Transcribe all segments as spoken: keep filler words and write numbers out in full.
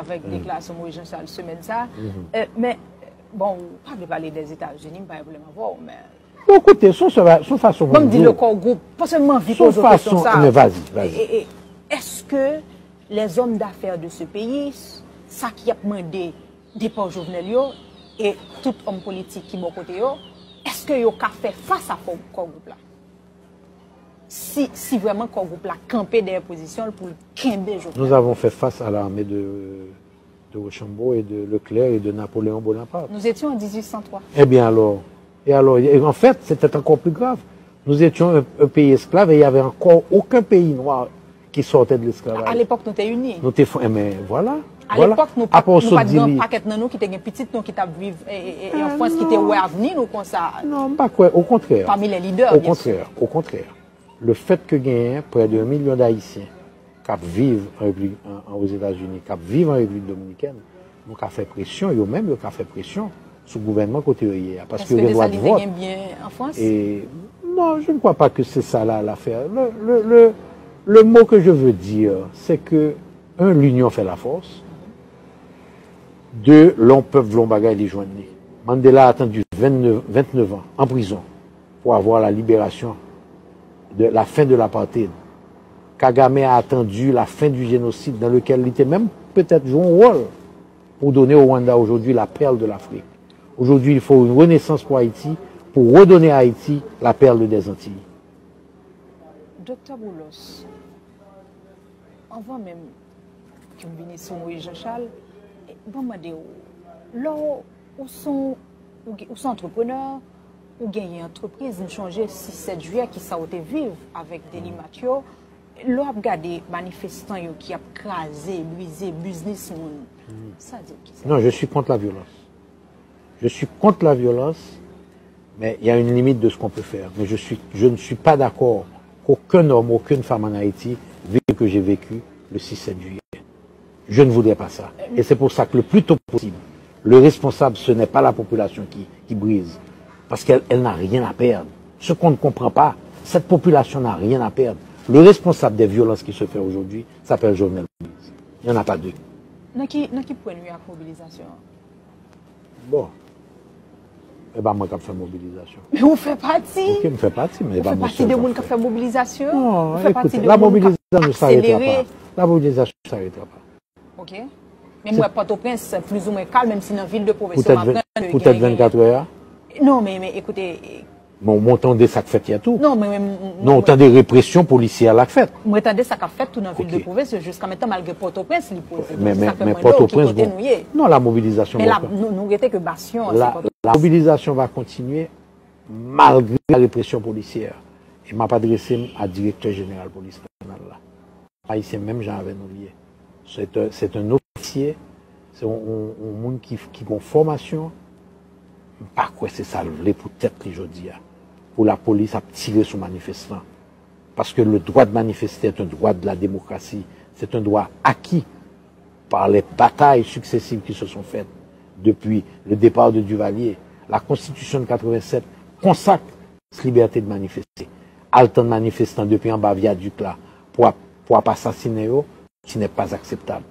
avèk deklarasyon Moïse Jean Charles semèn sa. Men, bon, ou pa vle pale dèzetazini, m pa gen pwoblèm avè w, men Bon, koute, se yon fason pou m di w. Ban m di le core group, paske m anvi poze w kesyon sa. Men vazi, vazi. Èske lèzòm dafè de se peyi, sa ki ap mande depa Jovenel yo, e tout òm politik ki bò kote yo, èske yo ka fè fas a core group la? Si, si vrèman core group la kanpe dèyè pozisyon l pou l kenbe Jovenel. Nous avons fait face à l'armée de de Rochambeau et de Leclerc et de Napoléon Bonaparte. Nous étions en dix-huit cent trois. Eh bien alors, et alors, et en fait, c'était encore plus grave. Nous étions un, un pays esclave et il y avait encore aucun pays noir qui sortait de l'esclavage. À l'époque, nous étions unis. Nous étions, eh, mais voilà. À l'époque, nous n'avions pas grand paquet de nous qui étaient petits, nous qui vivions en France, qui étaient ouais à venir, nous, comme ça. Non, pas quoi, au contraire. Parmi les leaders, au contraire, au contraire. Le fait que genyen près d'un million d'Haïtiens k ap viv an Repiblik, an, an, Ozetazini, k ap viv an Repiblik Dominikèn, nou ka fè presyon, yo menm yo ka fè presyon sou gouvènman kote yo ye a, paske yo gen dwa de vòt. E, non, je ne crois pas que c'est ça la, l'affaire. Le, le, le, le mot que je veux dire, c'est que, un, l'union fait la force. De, lè yon pèp vle yon bagay, li jwenn li. Mandela a attendu vingt-neuf, vingt-neuf ans en prison pour avoir la libération de la fin de l'apartheid. Kagame a attendu la fin du génocide dans lequel li te menm petèt jwe yon wòl pour donner au Rwanda aujourd'hui la perle de l'Afrique. Aujourd'hui, il faut une renaissance pour Haïti, pour redonner à Haïti la perle des Antilles. Doktè Boulos, anvan menm ke m vini sou Moïse Jean Charles, ban m mande w, lè w, ou se yon, ou se yon antreprenè, ou genyen antrepriz, m chonje sis sèt jiyè kisa w te viv avèk Deli Matyo, lè w ap gade manifestan yo ki ap kraze, brize biznis moun, sa di w kisa? Non, je suis contre la violence. Je suis contre la violence, mais il y a une limite de ce qu'on peut faire. Mais je suis, je ne suis pas d'accord qu'aucun homme, aucune femme en Haïti vive ce que j'ai vécu le six sept juillet. Je ne voudrais pas ça. Et c'est pour ça que le plus tôt possible, le responsable, ce n'est pas la population qui, qui brise. Parce qu'elle, elle n'a rien à perdre. Ce qu'on ne comprend pas, cette population n'a rien à perdre. Le responsable des violences qui se fait aujourd'hui s'appelle Jovenel Moïse. Il n'y en a pas deux. Nan ki, nan ki pwen nou ye ak mobilizasyon an? Bon. E pa mwen k ap fè mobilizasyon. Men ou fè pati. Ok, m fè pati, men e pa mwen sèl k ap fè. Ou fè pati de moun k ap fè mobilizasyon. Non, ou fè pati de moun k ap akselere. La mobilisation ne s'arrêtera pas. La mobilisation ne s'arrêtera pas. Ok. Men m wè Pòtoprens plizoumwen kalm, menm si nan vil de pwovens yo m aprann ke gen. Poutèt vennkat è a? Non, men, men ekoute, Men w tande sa k fèt yè tou. Non, men, men, non, w tande represyon polisyè la k fèt. Mwen tande sa k ap fèt tou nan vil de pwovens yo jiska mentnan, malgre Pòtoprens li poze. Men, men, men Pòtoprens, bon. Non, la mobilisation. Men la, nou, nou rete ke basyon an, se Pòtoprens. La, la mobilisation va continuer malgré la répression policière. E m ap adrese m a direktè jeneral polis nasyonal la. Ayisyen menm jan avè nou l ye. Se te, se te yon ofisye, se yon, yon, yon moun ki, ki gen fòmasyon. M pa kwè se sa l vle pou tèt li jodi a. Pou lapolis ap tire sou manifestan. Parce que le droit de manifester est un droit de la démocratie. C'est un droit acquis par les batailles successives qui se sont faites depuis le départ de Duvalier. La constitution de quatre-vingt-sept consacre liberté de manifester. Al tann manifestan depi anba vyadik la pou ap, pou ap asasinen yo, ce n'est pas acceptable.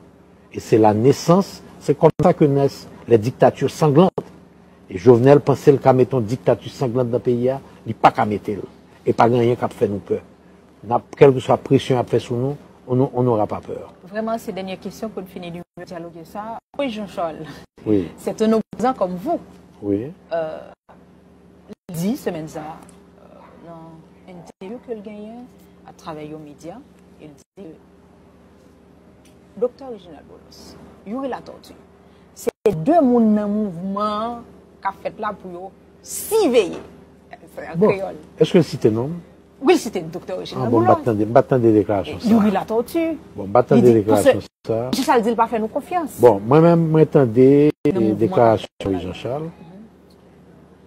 Et c'est la naissance, c'est comme ça que naissent les dictatures sanglantes. E Jovenel panse l ka mete yon diktati sanglant nan peyi a, li pa ka mete l. E pa gen anyen k ap fè nou pè. N ap, kèlkeswa presyon y ap fè sou nou, on, on n'aura pas peur. Vrèman, se dènye kesyon pou n fini nimewo dyaloge sa. Moïse Jean Charles, c'est un opposant comme vous. Wi. Li di semèn sa a, nan entèvyou ke l genyen atravè yon medya, e l di ke Doktè Reginald Boulos, Youri Latortue, se de moun nan mouvman an k ap fèt la pou yo siveye. An kreyòl. Èske l site non m? Wi, l site Doktè Reginald Boulos. Ah bon, m pa t tande, m pa t tande deklarasyon sa a. Youri Latortue. Bon, m pa t tande deklarasyon sa a. Li di, paske, Michel di l pa fè nou konfyans. Bon, mwen menm, mwen tande deklarasyon Youri Jean Charles.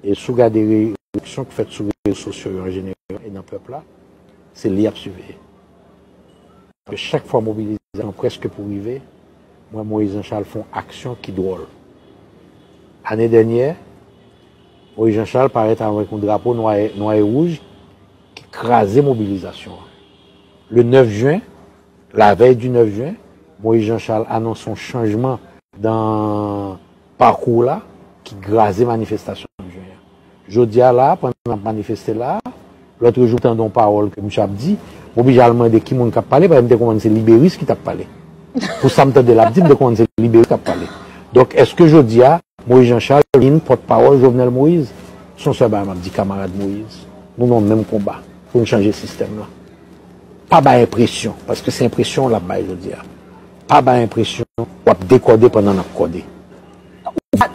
E si w gade reyaksyon k fèt sou rezo sosyo yo an jeneral e nan pèp la, se li y ap siveye. Paske chak fwa mobilizasyon an prèske pou rive, m wè Moïse Jean Charles fè yon aksyon ki dwòl. Ane dènyè, Moïse Jean Charles parèt avèk yon drapo nwa e, nwa e wouj ki kraze mobilizasyon an. Le nèf jen, la veille du nèf jen, Moïse Jean Charles anonse yon chanjman nan pakou la ki kraze manifestasyon jen an. Jodi a la, pandan n ap manifeste la, lòt jou m tande yon pawòl ke misye ap di, m oblije al mande ki moun k ap pale, paske m te konprann se liberis ki t ap pale. Pou sa m tande l ap di, m te konprann se liberis k ap pale. Donk, èske jodi a, Moïse Jean Charles vin pòtpawòl Jovenel Moïse? Se yon sèl bagay m ap di kamarad Moïse, nou nan menm konba pou n chanje sistèm lan. Pa bay enpresyon, paske se enpresyon l ap bay jodi a. Pa bay enpresyon w ap dekòde pandan n ap kòde.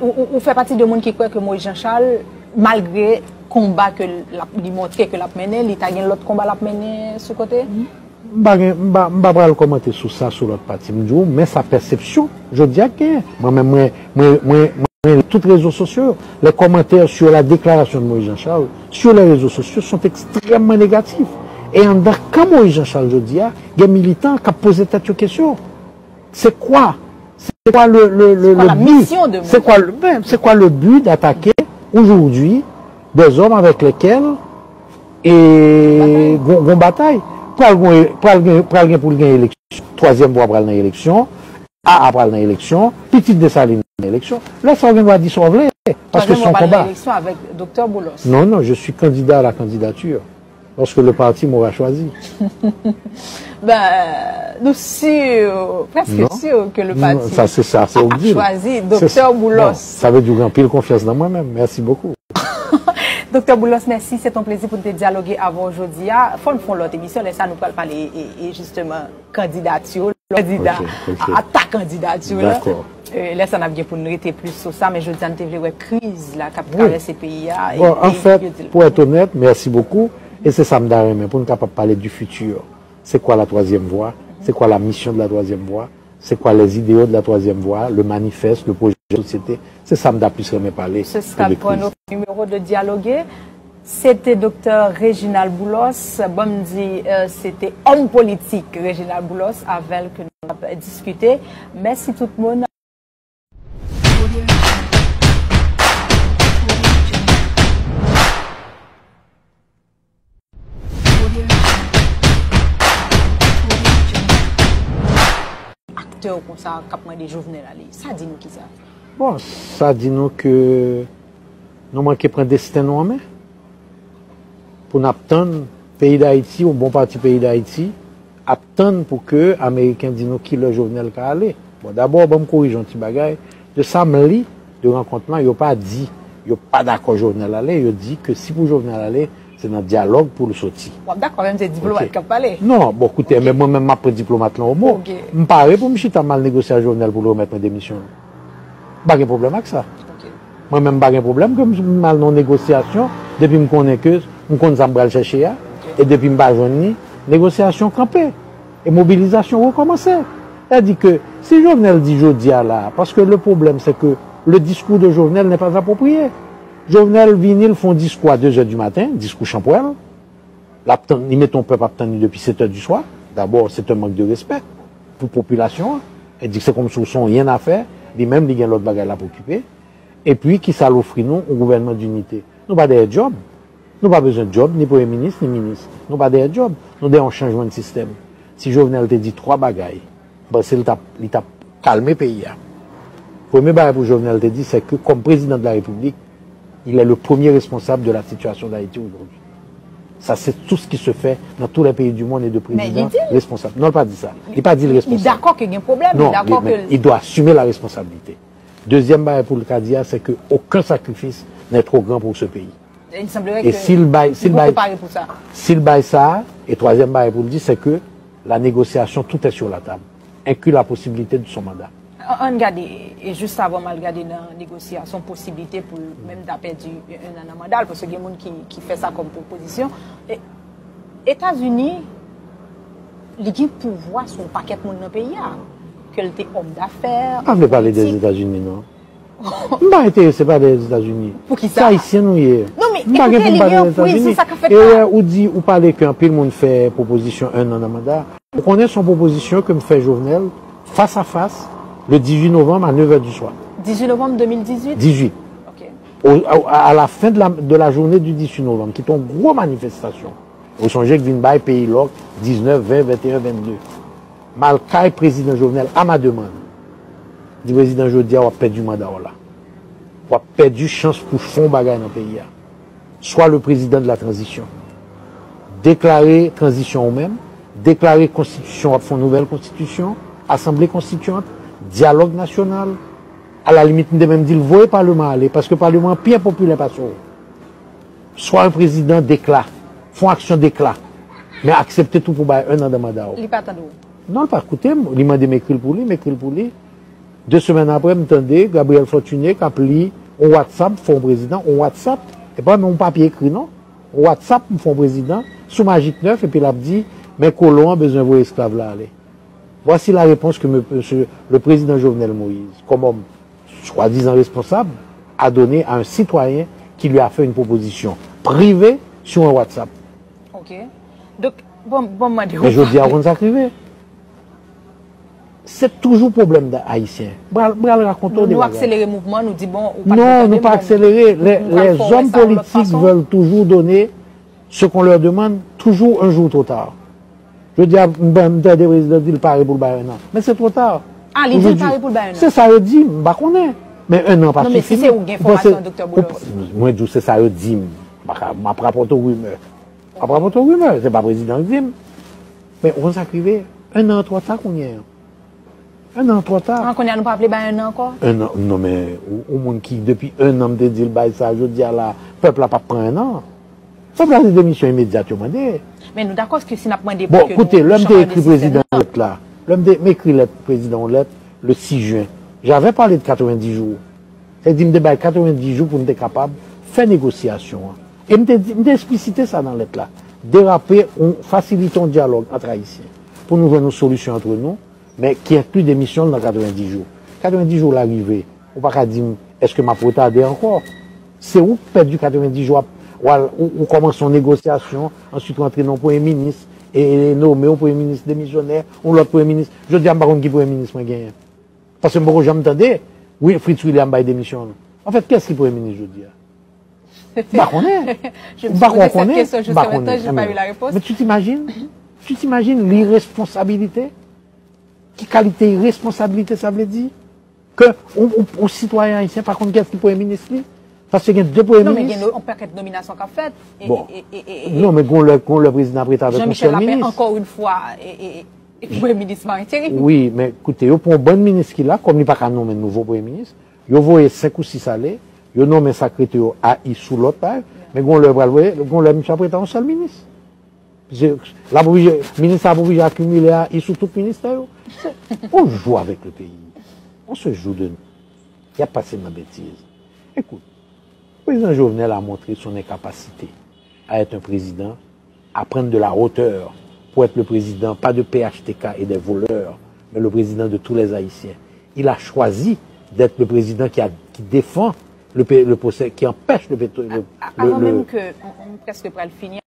Ou, ou, ou fè pati de moun ki kwè ke Moïse Jean Charles, malgre konba ke l ap, li montre ke l ap mennen, li ta gen lòt konba l ap mennen sou kote? M pa gen, m pa, m pa pral kòmante sou sa, sou lòt pati. M di w, men sa pèsepsyon jodi a k genyen. Mwen menm, mwen, mwen, mwen, mwen li tout rezo sosyo yo. Les commentaires sur la déclaration de Moïse Jean Charles sur les réseaux sociaux sont extrêmement négatifs. E anndan kan Moïse Jean Charles jodi a, gen militan k ap poze tèt yo kesyon. C'est quoi, c'est quoi le, le, le, Kwa le la but? Misyon de C'est quoi, le- ben, c'est quoi le but d'attaquer aujourd'hui des hommes avec lesquels e gon gon batay? Pral gon pral gen pral gen pou l gen eleksyon. Twazyèm vwa pral nan eleksyon. A A pral nan eleksyon. Pitit Desalin nan eleksyon. Lè sa w gen dwa di sa w vle. Paske se yon konba. Eleksyon avèk Doktè Boulos. Non, non, je suis candidat à la candidature. Lorsque le parti m'aura choisi. Ben, nou si, prèske si ke le pati sa se sa se ou di. Chwazi Doktè Boulos. Sa vle di ou gen anpil konfyans nan mwen menm. Mèsi bokou. Doktè Boulos, mèsi. Se t on plezi pou n te dyaloge avè w jodi a. Fò n fè yon lòt emisyon, lè sa nou pral pale e, e jisteman kandidati w, kandida a ta kandidati w la. Lè sa n ap gen pou n rete plis sou sa, men jodi a n te vle wè kriz la k ap travèse peyi a. Bon, anfèt, pou èt onèt, mèsi bokou. E se sa m ta renmen pou n kapab pale du futur. C'est quoi la troisième voie? C'est quoi la mission de la troisième voie? C'est quoi les idéaux de la troisième voie? Le manifeste, le projet de société? Se sa m ta plis renmen pale. Ce sera pour notre numéro de dialogue. Se te Doktè Reginald Boulos, ban m di, se te òm politik Reginald Boulos avè l ke nou ap diskite. Mèsi tout moun. Aktè konsa k ap mande Jovenel ale, sa di nou kisa? Bon, sa di nou ke nou manke pran desten nou an men. Pou n ap tann peyi Dayiti, yon bon pati peyi Dayiti ap tann pou ke Ameriken di nou kilè Jovenel ka ale. Bon, dabò, ban m korije yon ti bagay. De sa m li de rankont lan, yo pa di yo pa dakò Jovenel ale, yo di ke si pou Jovenel ale, se nan dyalòg pou l soti. W ap dakò, menm se diplomat k ap pale. Non, bon, koute, men mwen menm m ap pran diplomat lan o mo. M pare pou m chita m al negosye ak Jovenel pou l remèt mwen demisyon l. M pa gen pwoblèm ak sa. Mwen menm m pa gen pwoblèm ke m al nan yon negosyasyon depi m konnen ke m konn sa m pral chèche a e depi m pa jwenn li, negosyasyon kanpe e mobilizasyon rekòmanse. Sètadi ke si Jovenel di jodi a la, paske le problème c'est que le discours de Jovenel n'est pas approprié. Jovenel vini, l fè yon diskou a de zè di maten, diskou chanpwèl. L ap tann, li mete yon pèp ap tann li depi sèt è di swa. Dabò, c'est un manque de respect pou popilasyon an. E di se kòmsi w se yon yen afè, li menm li gen lòt bagay l ap okipe. Epi, kisa l ofri nou? Yon gouvènman dinite. Nou pa dèyè djòb. Nou pa bezwen djòb, ni premye minis, ni minis. Nou pa dèyè djòb. Nou dèyè yon chanjman de sistèm. Si Jovenel te di twa bagay, m panse l t ap, li t ap kalme peyi a. Premye bagay pou Jovenel te di, c'est que comme président de la République, il est le premier responsable de la situation d'Haïti aujourd'hui. Ça, c'est tout ce qui se fait dans tous les pays du monde et de présidents responsables. Non, li pa di sa. Li pa di l responsab. Li dakò ke gen pwoblèm, li dakò ke. Il doit assumer la responsabilité. Dezyèm bagay pou l ka di a, c'est que aucun sacrifice n'est trop grand pour ce pays. E si l bay, si l bay, si l bay sa, e twazyèm bagay pou l di, c'est que la négociation, tout est sur la table, inclut la possibilité de son mandat. Ann gade, e jis avan m al gade nan negosyasyon, posiblite pou l menm ta pèdi en an nan manda l, paske gen moun ki, ki fè sa kòm pwopozisyon. E, Etazini, li gen pouvwa sou yon pakèt moun nan peyi a, ke l te òm dafè, òm politik. Pa vle pale dèzetazini, non. M pa enterese pale dèzetazini. Poukisa? Se ayisyen nou ye. Non, men, m pa gen pou m pale dèzetazini. E lè ou di ou pale ke anpil moun fè pwopozisyon en an nan manda, ou konnen se yon pwopozisyon ke m fè Jovenel fas a fas le dizuit novanm a nèf è di swa. Dizuit novanm de mil dizuit? Dizuit. Ok. Au, à, à la fin de la, de la journée du dizuit novanm, ki te yon gwo manifestasyon. Ou sonje k vin bay peyi lòk diznèf, ven, venteyen, vennde. M al kay prezidan Jovenel a ma demann. Di prezidan, jodi a w ap pèdi manda w la. W ap pèdi chans pou fè yon bagay nan peyi a. Sois le président de la transition. Deklare tranzisyon ou menm, deklare konstitisyon, w ap fè yon nouvèl konstitisyon, asanble konstityant, dyalòg nasyonal. Alalimit, m te menm di l voye paleman ale, paske paleman an pi enpopilè pase w. Sois un président d'éclat, fè yon aksyon dekla, men aksepte tou pou bay un an nan manda w. Li pa tande w. Non, l pa koute m. Li mande m ekri l pou li, m ekri l pou li. De semèn apre, m tande Gabriel Fortuné k ap li yon WhatsApp, fè yon prezidan, yon WhatsApp. E pa menm yon papye ekri, non. Yon WhatsApp, m fè yon prezidan, sou Magik nèf, epi l ap di, men kolon an bezwen voye esklav la ale. Voici la réponse que me- monsieur le président Jovenel Moïse, comme homme soi-disant responsable, a donné à un citoyen qui lui a fait une proposition privée sur un WhatsApp. Ok. Donk, bon, bon, mande Men jodi a, w konn sa k rive. Se toujou pwoblèm da ayisyen. M pral rakonte w de bagay. Nou akselere mouvman, nou di bon, ou pa Non, nou pa akselere. Les hommes politiques veulent toujours donner ce qu'on leur demande, toujours un jour trop tard. Jodi a, m tande prezidan di l pare pou l bay un an. Men se twò ta. Ah, li di l pare pou l bay un an. Se sa yo di m, m pa konnen. Men un an pa sifi. Non, men si se ou gen enfòmasyon, Doktè Boulos. Mwen di w se sa yo di m. M ap rapòte w rimè. M ap rapòte w rimè, se pa prezidan k di m. Men ou konn sa k rive? Un an twò ta kounye a. Un an twò ta. An kounye a nou pa vle bay un an ankò? Un an, non men, yon moun ki depi un an m te di l bay sa, jodi a la, pèp la p ap pran un an. Pèp la se demisyon imedyat yo mande. Men nou dakò ke si n ap mande pou ke nou chanje sistèm nan. Bon, koute, lè m te ekri prezidan yon lèt la, lè m te m ekri lèt prezidan yon lèt, le six juin, j'avais parlé de quatre-vingt-dix jours. Sa di m te bay katrevenndis jou pou n te kapab fè negosyasyon an. E m te di, m te eksplisite sa nan lèt la. Derape, yon, fasilite yon dyalòg ant Ayisyen pou nou jwenn yon solisyon ant nou, men ki enkli demisyon l nan katrevenndis jou. Katrevenndis jou la rive, ou pa ka di m, èske m ap retade ankò? Se ou k pèdi katrevenndis jou ap, w al, ou, ou kòmanse yon negosyasyon, answit ou antre nan yon premye minis, e, e nome yon premye minis demisyonè, yon lòt premye minis. Jodi a, m pa konn ki premye minis mwen genyen. Paske m poko janm tande, wi, Fritz William bay demisyon l. Anfèt, kiyès ki premye minis jodi a? M pa konnen. M pa konnen. M pa konnen. Men tu t'imagines? Tu t'imagines l'irresponsabilité? Ki kalite iresponsabilite sa vle di? Ke yon, yon, yon sitwayen ayisyen pa konn kiyès ki premye minis li? Paske gen de premye minis. Non, men gen yon pakèt nominasyon k ap fèt. E, bon. E, e, e, e, non, men gon lè, gon lè prezidan ap rete avèk yon sèl minis. Jean-Michel Lapin ankò yon fwa, e, e, e, premye minis pa enterim. Wi, men koute, yo pran yon bann minis ki la, kòm li pa ka nonmen nouvo premye minis, yo voye senk ou sis ale, yo nonmen sa k rete yo a i sou lòt bagay, men gon lè yo pral voye, gon lè misye ap rete a yon sèl minis. L ap oblije, minis la ap oblije akimile a i sou tout ministè yo. Se, on joue avec le pays. On se joue de nous. Y ap pase nan betiz. Écoute, le président Jovenel a montré son incapacité à être un président, à prendre de la hauteur pour être le président, pas de P H T K et des voleurs, mais le président de tous les Haïtiens. Il a choisi d'être le président qui, a, qui défend le, le procès, qui empêche le, le, le, Avan menm ke m prèske pral fini,